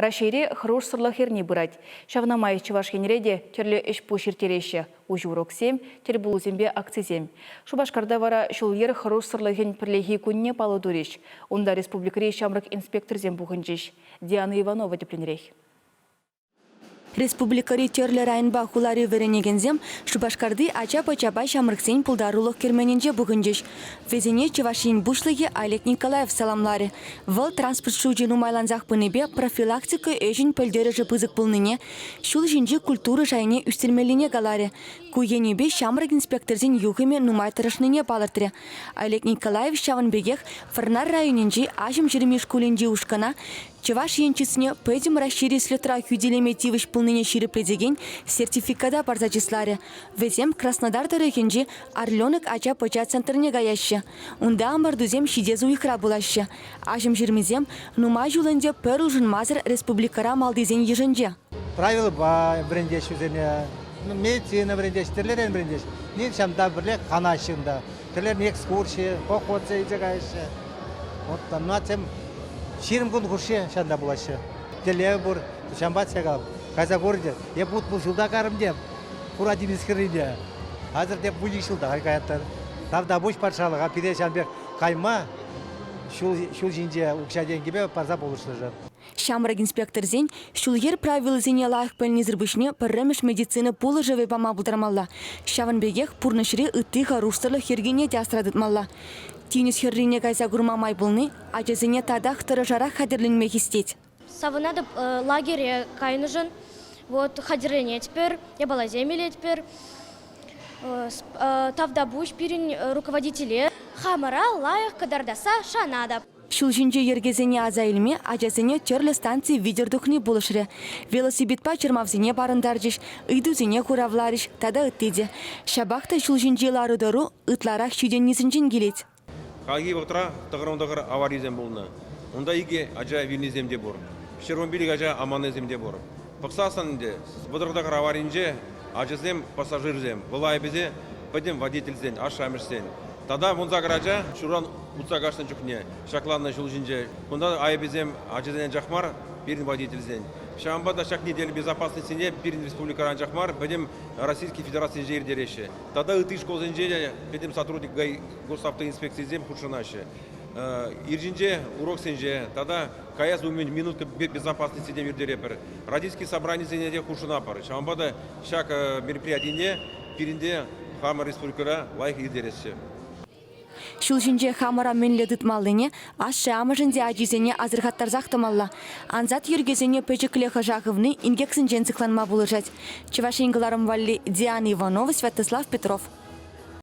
Раҫҫейре хӑрушсӑрлӑх эрни пырать. Ҫавна май Чӑваш Енре те тӗрлӗ ӗҫ-пуҫ ирттереҫҫӗ, уҫӑ уроксем, тӗлпулусемпе акцисем. Шупашкарта вара ҫул-йӗр хӑрушсӑрлӑхӗн пӗрлехи кунне паллӑ турӗҫ. Унта республикӑри ҫамрӑк инспекторсем пухӑнчӗҫ. Диана Иванова тӗплӗнрех. Республикӑри тӗрлӗ районпа хулари вӗренекенсем Шупашкарти ача-пӑчапа ҫамрӑксен пултарулӑх керменӗнче пухӑнчӗҫ. Вӗсене Чӑваш Ен Пуҫлӑхӗ Олег Николаев саламларӗ. Вӑл транспорт шучӗ нумайлансах пынипе профилактика ӗҫӗн пӗлтерӗшӗ пысӑк пулнине, ҫул ҫинчи культура шайне ӳстермеллине каларӗ. Ку енӗпе ҫамрӑк инспекторсен юхӑмӗ нумай тӑрӑшнине палӑртрӗ. Олег Николаев ҫавӑн пекех Вӑрнар районӗнчи Аҫӑмҫырми шкулӗнчи ушкӑна Чӑваш Ен чысне Пӗтӗм Раҫҫейри слетра хӳтӗлеме тивӗҫ пулнине ҫирӗплетекен сертификата парса чысларӗ. Вӗсем Краснодар тӑрӑхӗнчи Орленок ача-пӑча центрне каяҫҫӗ. Унта ӑмӑртусем ҫитес уйӑхра пулаҫҫӗ. Аҫӑмҫырмисем нумай ҫул ӗнтӗ пӗр улшӑнмасӑр республикӑра малтисен йышӗнче. Правилӑпа вӗрентеҫҫӗ вӗсене, медицина вӗрентеҫҫӗ, тӗрлӗрен вӗрентеҫҫӗ. Ҫавӑнта пӗрле канаҫҫӗ унта. Тӗрлӗрен экскурси, походсем илсе каяҫҫӗ. Вот там 20 кун хушши ҫавӑнта пулаҫҫӗ. Тӗллев пур, ҫавӑнпа калап. Кайса курчӗ. Эп 60 ҫулта карӑм те, Хура тинӗс хӗррине. Хазӗр те 12 ҫулта каяттӑр. Тавтапуҫ патшалӑха пире ҫавӑн пек кайма ҫул, ҫул ҫинче укҫа-тенкӗпе парса пулӑшнӑшӑн. Ҫамрӑк инспекторсен ҫул-йӗр правилисене лайӑх пӗлнисӗр пуҫне пӗрремӗш медицина пулӑшӑвӗ пама пултармалла. Ҫавӑн пекех пурнӑҫри ытти хӑрушсӑрлӑх йӗркине те асра тытмалла. Тинӗс хӗррине кайса курма май пулни ачасене татах тӑрӑшарах хатӗрленме хистет. Савӑнатӑп лагере кайнӑшӑн. Вот хатӗрленетпӗр, япаласем илетпӗр. Тавтапуҫ пирӗн руководителе. Хамӑра лайӑх кӑтартасса шанатӑп. Ҫул ҫинчи йӗркесене аса илме ачасене тӗрлӗ станци витӗр тухни пулӑшрӗ. Велосипедпа чӑрмавсене парӑнтарчӗҫ, ыйтусене хуравларӗҫ тата ытти те. Ҫапах та ҫул ҫинчи лару-тӑру ытларах ҫитӗннисенчен килет. Хальхи вӑхӑтра тӑхӑрӑн аварисем пулнӑ. Унта икӗ ача вилнисем те пур. 115 ача аманнисем те пур. Пӑхсассӑн ӗнтӗ 39 аваринче ачасем, пассажирсем, вӑл айӑпӗсем пӗтӗм водительсен, ашшӗ-амӑшсен. Тата 18 ача ҫуран утса каҫнӑ чухне ҫакланнӑ ҫул ҫинче. Кунта айӑпӗсем ачасен анчах мар, пирӗн водительсен. Ҫавӑнпа та ҫак неделя безопасностине пирӗн республикӑра анчах мар, пӗтӗм Российской Федерацинче ирттереҫҫӗ. Тата ытти школсенче те пӗтӗм сотрудник госавтоинспекцийӗсем хутшӑнаҫҫӗ. Ирҫинче уроксенче тата каяс умӗн минутка безопасности те ирттеретпӗр. Родительский собранисене те хутшӑнатпӑр. Ҫавӑнпа та ҫак мероприятине пирӗнте хамӑр республикӑра лайӑх ирттересчӗ. Ҫул ҫинче хамӑра мӗнле тытмаллине ашшӗ-амӑшӗн те ачисене асӑрхаттарсах тӑмалла. Ансат йӗркесене пӗчӗклех ӑша хывни инкексенчен сыхланма пулӑшать. Чӑваш Ен кӑларӑм валли Диана Иванова, Святослав Петров.